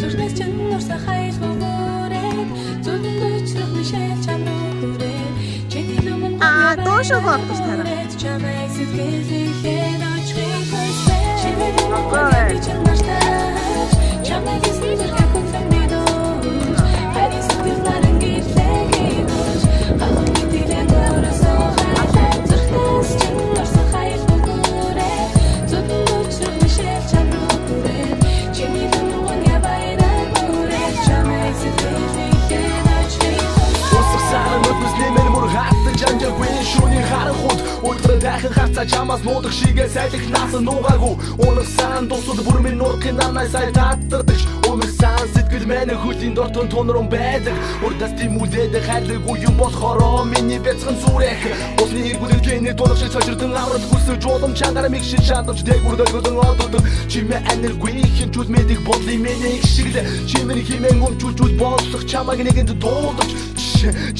Зүрхнээс чинь нурсан хаялгүй бүрээд зүдэнд учрах мишэл чам руу хүрээд чиний лүмэн Аа, дууш бодож тараа. Чамайг сэтгэлээ очихыг хүссэн. Чиний лүмэн гонья би чинь мартаж чамайг эсэх зүрхээ хөндлөн мэдүүлж харин сэтгэл наран гэрлээ гинүүж халуун мэтгэлээ өөрөөсөө хайлаа. Зүрхнээс чинь нурсан хаялгүй бүрээд зүдэнд учрах мишэл чам руу хүрээд чиний лүмэн гонья баяраар бүрээд чамайг сэтгэлээ очихыг хүссэн. Усах саран өднөс нэмэр мөр хатан жанжаагүй шүний харанхуд өдөр дайхан харцаа чамаас нуудаг шигээ сайлах насан нуугаагүй унах сан дусад бүр минь нурхын намнай сая татдагч унах сан сэтгэл мэн хөлийн дортон тунрон байдаг урдаас тэмүүлээд хайрлаагүй юм болохоро миний бяцхан зүрэх усны эргүүлэлгээний тунах шиг цочирдон аврал хүсэж улам чангаар миг шиг шандамч дээгүр дөлгөлөн одод чимээ аниргүй хинчүүд мэдих бодлын миний их шиг л чимэр химэн өмчүүлжүүл болох чамайг нэгэнд дуудаж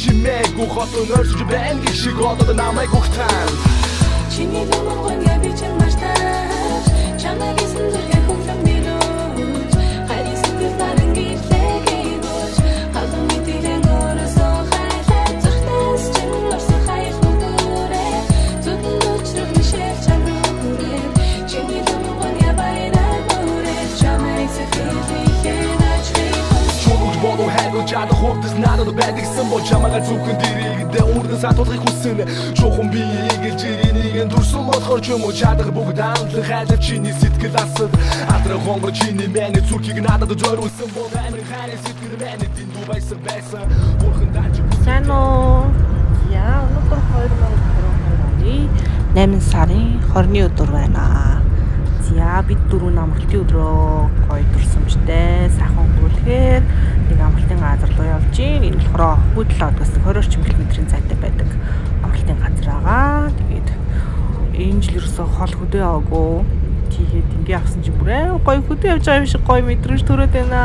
чимээгүй хотон өрсөж байна гэх шиг одод намайг ухтаан. Чиний лүмэн гонья би чинь мартаж чамайг эсэн зүрхээ хөндлөн мэдүүлж харин сэтгэл наран гэрлээ гинүүж халуун мэтгэлээ өөрөөсөө хайлаа. Зүрхнээс чинь нурсан хаялгүй бүрээд зүдэнд учрах мишэл чам руу хүрээд чиний лүмэн гонья баяраар бүрээд чамайг сэтгэлийнхээ очихыг хүссэн. Чулууж болов хайгуу чадах хурдас надад байдагсан бол чамайг зөвхөн дэрэгдээ үрдэн сатуулахыг хүсэн чухам би игэлж ирээнийг дүрсэн болохоор ч юм уу чадах бүгд андлан хайлав чиний сэтгэл асад адрах хонгор чиний мэн зүрхийг надад зориулсан бол амир хайрын сэтгэл мэн дэндүү байсан байсан бурхан дааж. Сайн уу? За, өнөөдөр 2022 оны 8 сарын 20-ны өдөр байна. За, бид дөрөв амралтын өдрөө гоё төрсөмжтэй сайхан өнгөрүүлэхээр нэг амралтын газар руу явж гин. Энэ болохоор Хөдөл одоос 20 орчим километрийн зайтай байдаг амралтын газар байгаа. Тэгээд энэ жил ерөөсөө хол хөдөө яваагүй. Тэгээд ингээ авсан чинь бүр аа гоё хөдөө явж байгаа юм шиг гоё мэдрэмж төрөөд байна.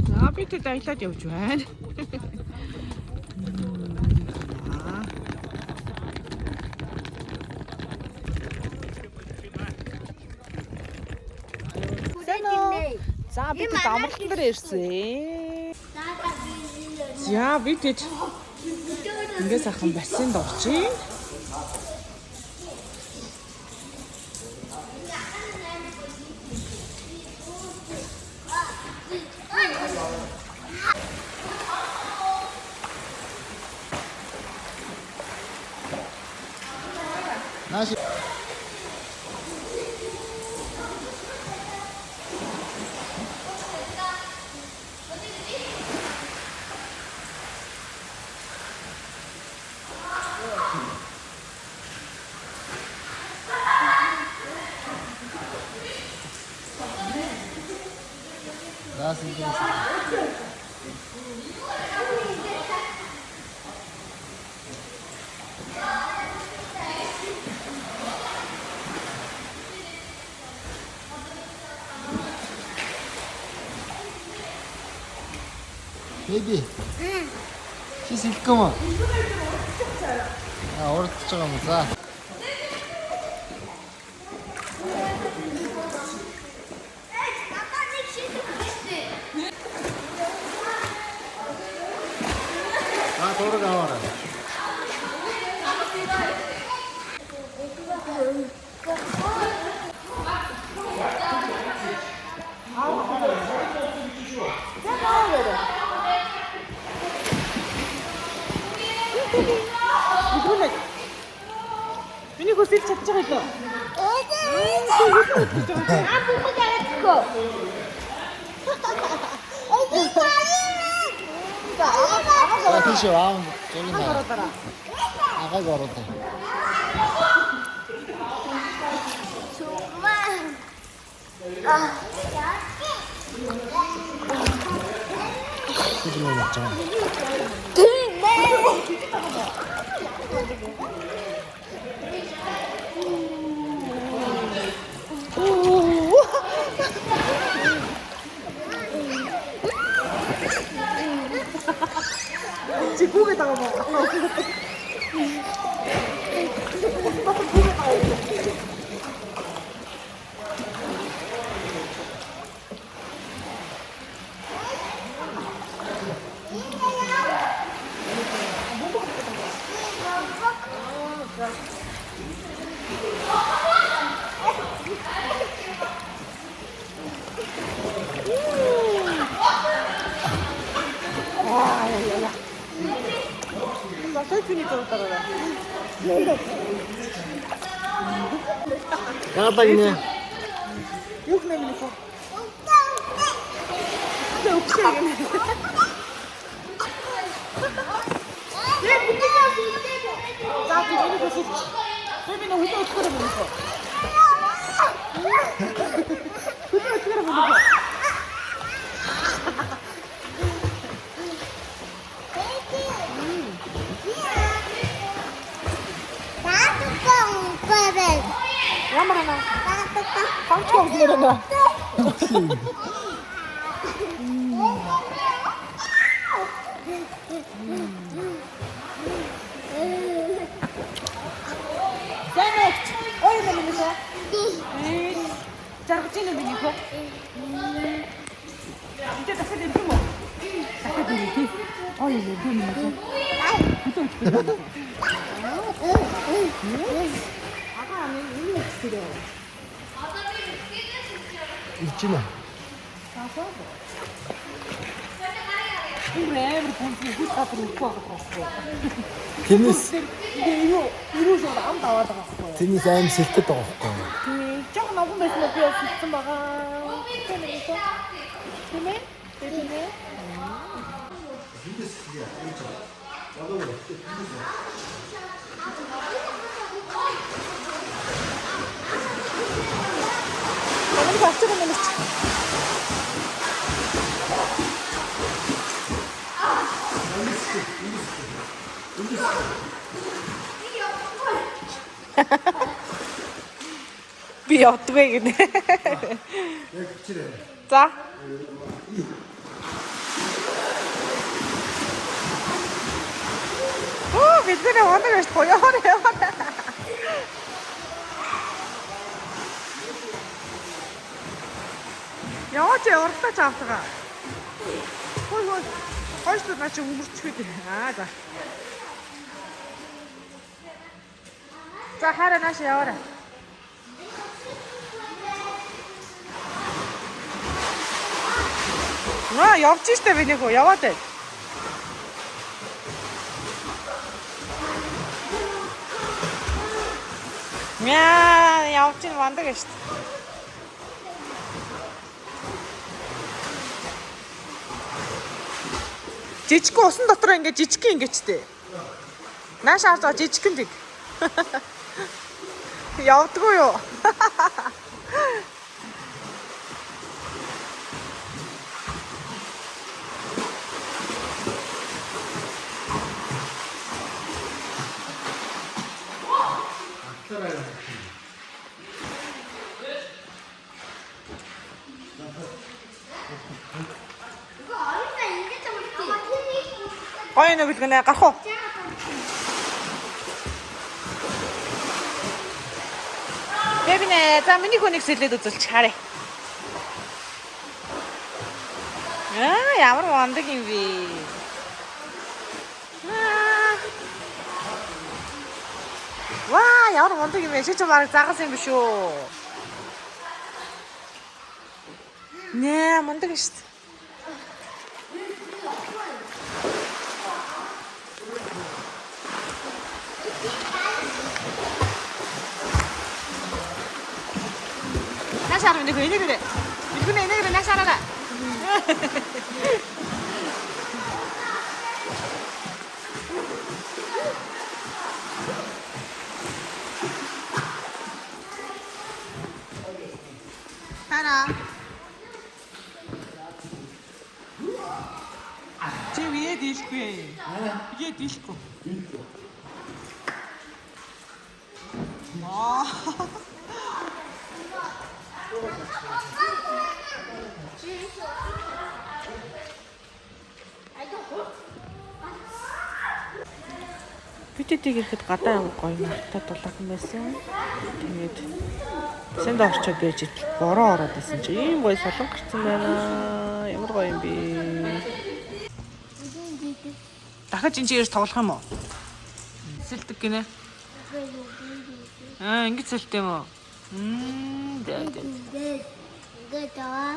За, би тэд аялаад явж байна. За, би тэд амралтан дээр ирсэн. За, би тэд ингээ сайхан бассейнд орж ийн. Бэби. Чи сэлэх юм уу? Аа, урдч байгаа юм уу? За. Аа, зураг аваарай. Мэдгүнэ. Миний хөрсөлж чадчих байлоо. За, тийш аа, зургийг аваа. Агааг оруулаа. Тэгмээ болж байгаа. Яагаад гинэ? Юу гэнэ миний хөө? Тэ өгчээ гэнэ. За би миний хөсөлч. Би миний хөдөө өчгөрөө миний хөө. Хөдөө өчгөрөө миний хөө. Ямар ана? Хамт өгнөр ана. Сайн өгч. Ой миний хөө. Жаргаж ийн миний хөө. Энд дахиад ирэх юм уу? Дахиад ирэх тий. Ой юм би миний хөө. Хөдөө өчгөрөө. Ага миний энэ өчгөрөө. Ирж байна. Бүр амар бүлгийн хүч газар өгөх байгаа байхгүй. Тэрнээс Тэгээ юу ирүү шууд амд аваад байгаа байхгүй. тэрнээс аим сэлтэд байгаа байхгүй. Тий. Жог новгон байсан уу би бас сэлсэн байгаа. Тийм ээ. Тийм ээ. Тийм ээ. Манай пастор юм уу? Би явдгүй гинэ. Яг бичээрэй. За. Оо, бид нэр оног гэж гоёор яваа. Яваач урдаа ч авдаг. Хой хой. Хойш наа чи өмөрчхөд. Аа за. За хараа нааш яваарай. Наа явж штэ би нэг яваад бай. Мяа явж ин вандаг штэ. Жижигхэн усан дотор ингээ жижигхэн ингэчтэй. Нааш харж байгаа жижигхэн тэг. Явдггүй юу? Гоё нэг гэнэ гарах уу? Бэбинэ за миний хүнийг сэлээд үзүүлчих харъя. Аа ямар мундаг юм бэ? Аа. Ваа ямар мундаг юм бэ? Чи ч бараг загас юм биш үү? Нэ мундаг шүү дээ. Нааш харах нэг энийг нэ. Билгүнэ энийг нааш хараарай. Хараа. Чи бие дийлэхгүй. Бие дийлэхгүй. Аа. Битэдийг ирэхэд гадаа амар гоё нартай дулаахан байсан. Тэгээд сэнд орчоод байж идэл бороо ороод исэн чи ийм гоё солон гарцсан байна. Ямар гоё юм бэ? Дахиж энэ чи ирж тоглох юм уу? Сэлдэг гинэ. Аа, ингэж сэлт юм уу? Мм, зэ зэ. Ингээд аваа.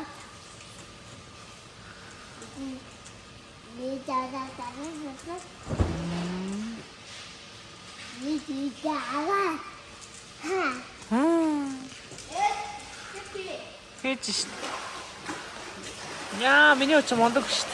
Би даа даа даа. Би даа. Ха. Аа. Хийж шít. Яа, миний өчм мондог шít.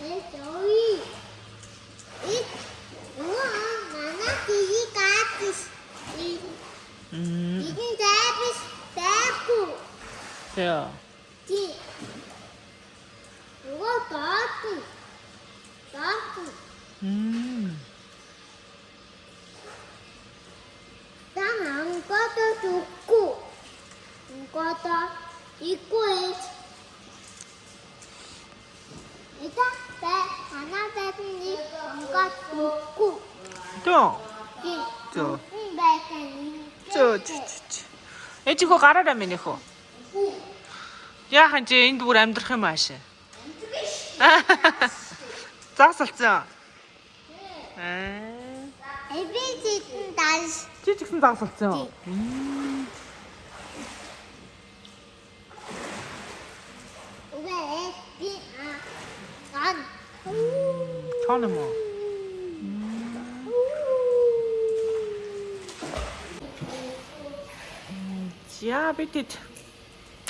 Э 저기. 이 우와, 나나 뒤지 가지. 이 Мм. 이긴 잡이 잡고. Тэ. 지. 이거 나도. 나도. Мм. 난안 꺼도 좋고, 안 꺼도 있고 해. 일단 배 하나 배든지 안 꺼도 좋고, Тэ. 지. Зөө. 응, 배는 Зөө. Ээж хөө гараарай миний хөө. Яахан чи энд бүр амьдрах юм аашаа. Загас болсон. Аа. 애비지든 다시 Чи ч гэсэн загас болсон. 왜 애비 아, 난. Тоон юм уу? За бид хэд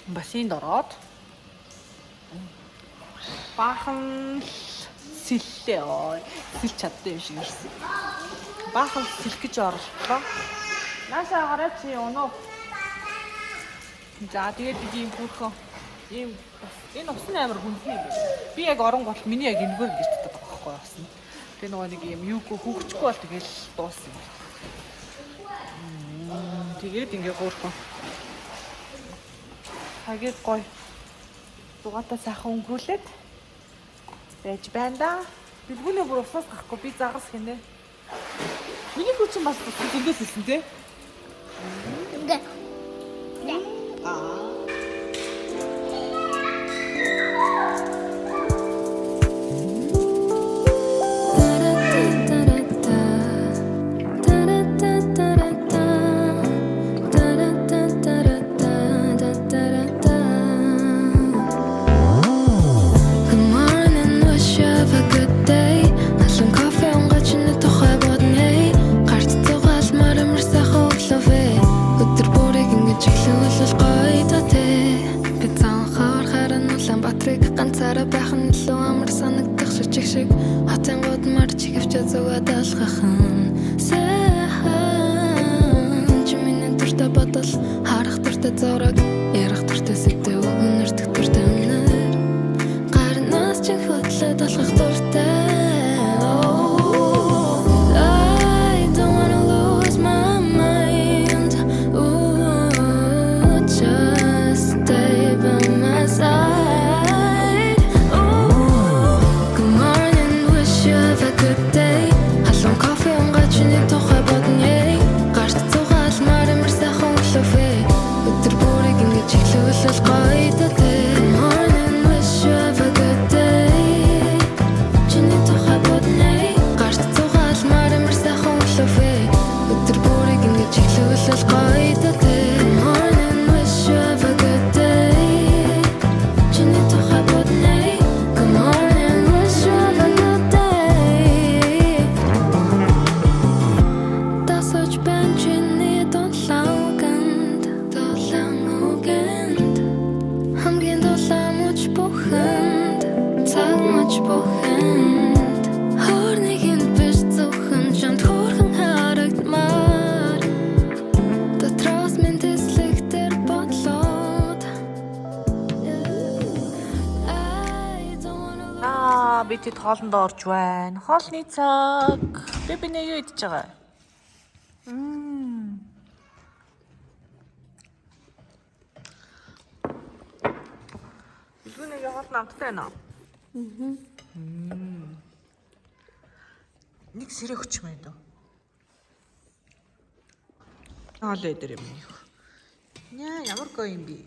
бассейнд ороод баахан сэллээ. Ой, сэлж чаддсан юм шиг ирсэн. Баахан сэлэх гэж оролдлоо. Наашаа гараа чи унуу. За тэгээд бид ийм хүүхэн ийм бас энэ ус нь амар хүнхэн юм байна. Би яг орон гол миний яг энэгээр ингэж татдаг байгаа байхгүй юу ус нь. Тэгээ нөгөө нэг юм юугүй хүүхчгүй бол тэгэл дууссан юм байна. Тэгээд ингээ хөөрхөн. Цагийг гоё дугаатай сайхан өнгөрүүлээд байж байна да. Бэлгүүнээ бүр усаас гарахгүй би загас хинэ. Миний хүү чинь бас ингээс хэлсэн те. 근데 Аа. Good morning, wish you have a good day. Халуун кофе унгаад чиний тухай бодно. Гарт зугаалмаар амар сайхан өглөө вэ. Өдөр бүрийг ингэж эхлэвэл гоё доо тэ. Би цанхаар харан Улаанбаатарыг ганцаараа байх нь илүү амар санагдах шижиг шиг. Хотын гудмаар чигэвчээ зүгээд алхах нь сайхан. Чи миний дуртай бодол, харах дуртай зураг, ярих дуртай сэдэв, өнөртөх дуртай өнөр. Гарнаас ч хөдлөд алхах дуртай. Oh, I don't wanna lose my mind. Ooh, just stay by my side. Ooh, good morning, wish you have a good day. Халуун кофе унгаад чиний тухай бодно. Гарт зугаалмаар амар сайхан өглөө вэ. Өдөр бүрийг ингэж эхлэвэл гоё доо тэ. Good morning, wish you have a good day. Чиний тухай бодно. Гарт зугаалмаар амар сайхан өглөө вэ. Өдөр бүрийг ингэж эхлэвэл гоё доо тэ. Good morning, wish you have a good day. Чиний тухай бодно. Good morning, wish you have a good day. Тасаж байна чиний дулаан үгэнд, дулаан үгэнд. Хамгийн дулаан мөч бүхэнд, цаг мөч бүхэнд. Хөр нэгэнд биш зөвхөн чамд хөөрхөн харагдмаар. Дотроос минь тэслэг тэр бодлоод. I don't wanna lose Аа, бид хэд хоолнд орж байна. Хоолны цаг. Би бинэ юу идэж байгаа? Мм. Бэлгүүнээ хоол намттай байна уу? Мм. Нэг сэрэг хүч юм дөө. Хоолой дээр юм их. Няа ямар гоё юм бэ?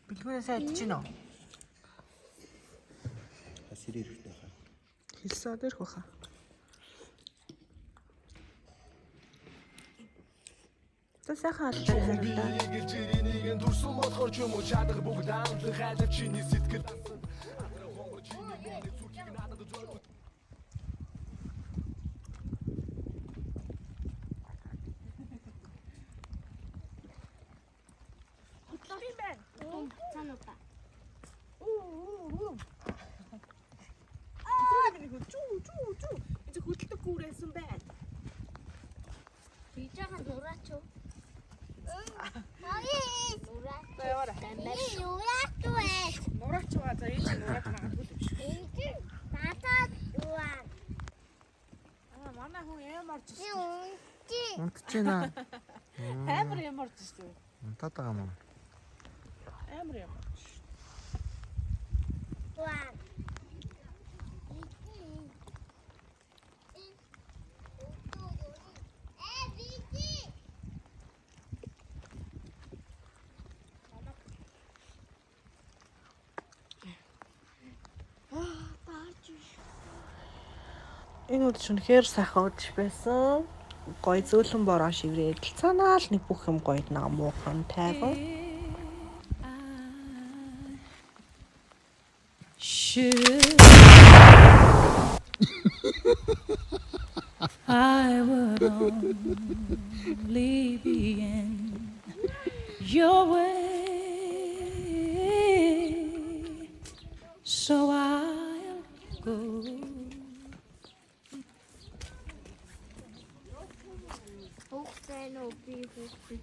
Бэлгүүнээ сайн идэж гинөө. Сэрэг хэрэгтэй хаа. Хэлсэн дээрх баха. За сайхан алдар харагдаа. Нэг жирийн дүрсэн болохоор ч юм уу чадах бүгд андлан хайлав чиний сэтгэл. Цаануудаа. Чүү чүү чүү. Энэ хөдөлдөг гүрээсэн байна. Би жаахан нураач уу? Нураач. За яваарай. Нураач вэ? Нураач байгаа. За энэ чинь нураач магадгүй юм шиг. Энэ надад юа. Аа манай хүн юм орж Би үнти. Унтж байна. Амар юм орж ирсэн. Унтаад байгаа юм уу? Амар юм. Юа. Э бити. Энэ үд шүнхээр сайхан үдш байсан. Гой зөөлөн бороо шиврээд л цаанаа л нэг бүх юм гоё намуухан тайван. Should I would only be in your way, so I'll go. Хүүхдээ нөө би хүүхдээ.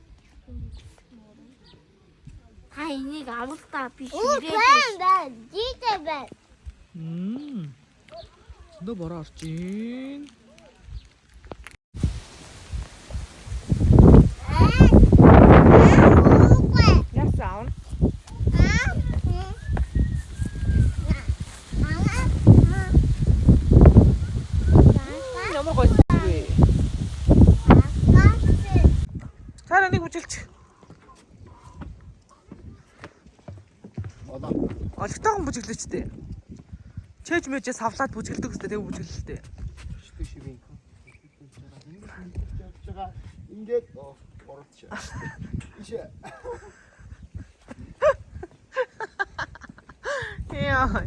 Та энийг авалтаа би ширээ. Бэн дийдэ бэн. Зөндөө бороо орж ийн. Яасан аав? Ямар гоё вэ? Цаараа нэг бүжилч. Одоо. Олигтойхон бүжиглээч дээ. Чэж мэжээ савлаад бүжиглдэг хэвээр тэг бүжиглэлтэй. Шүтэг шивэн. Явж байгаа. Ингээд оруулчих. Ишээ. Яа.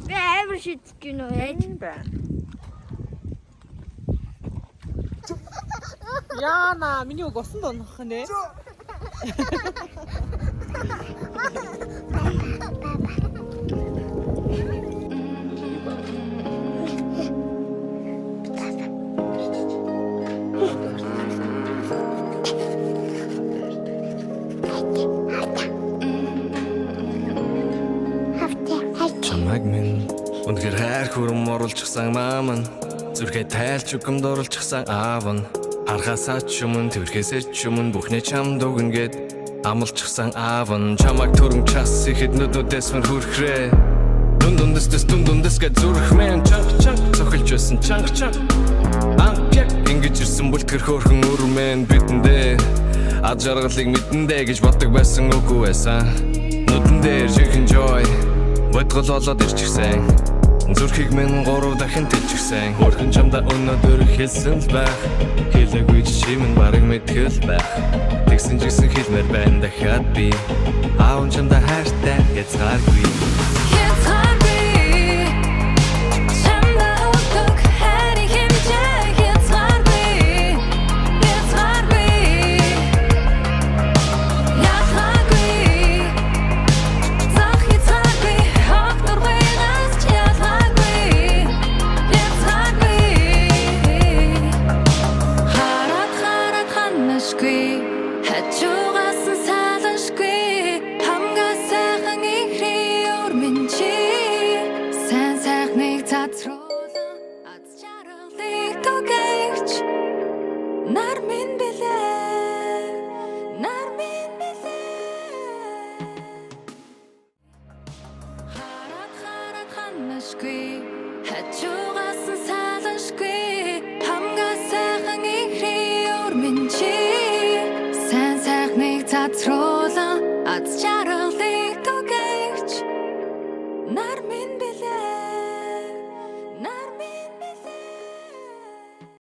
Би амар шидэж гинөө яаж. Тийм байна. Яна, миний үг усан дунах нэ. Чамайг минь үнэхээр хайр хүрэн оруулчихсан маам нь зүрхээ тайлч үгэм дурлчихсан аав нь харахаасаа ч өмнө тэрхээсээ ч өмнө бүхнээ чамд өгнө гэд амлчихсан аав нь чамайг төрөн час ихэд нүд нүдээс мөр хүрхрээ дүн дүндэс дэс дүн дүндэс гэж зүрх мэн чанга чанга цохилж байсан чанга чанга анх яг ингэж ирсэн бүлтгэр хөөрхөн өрмэн бидэндээ ад жаргалыг мэдэндээ гэж боддог байсан үгүй байсан нүдэн дээр жинхэнэ joy бодгол болоод ирчихсэн. Зүрхийг минь гурав дахин тэлчихсэн. Хөрхөн чамдаа өнөөдөр хэлсэн л байх. Хэлээгүй ч чим нь бараг мэдхэл байх. Тэгсэн ч гэсэн хэлмээр байна дахиад би. Аав нь чамдаа хайртай хязгааргүй. Хязгааргүй чамдаа өгөх хайрын хэмжээ хязгааргүй хязгааргүй ялгаагүй зах хязгааргүй хог дургуйгаас ч ялгаагүй хязгааргүй хараад хараад ханашгүй хажуугаас нь салашгүй хамгаа сайхан ихрийн өр минь чи сайн сайхныг цацруулан аз жаргалыг түгээгч нар минь бэлээ нар минь бэлээ. Газруулан аз жаргал.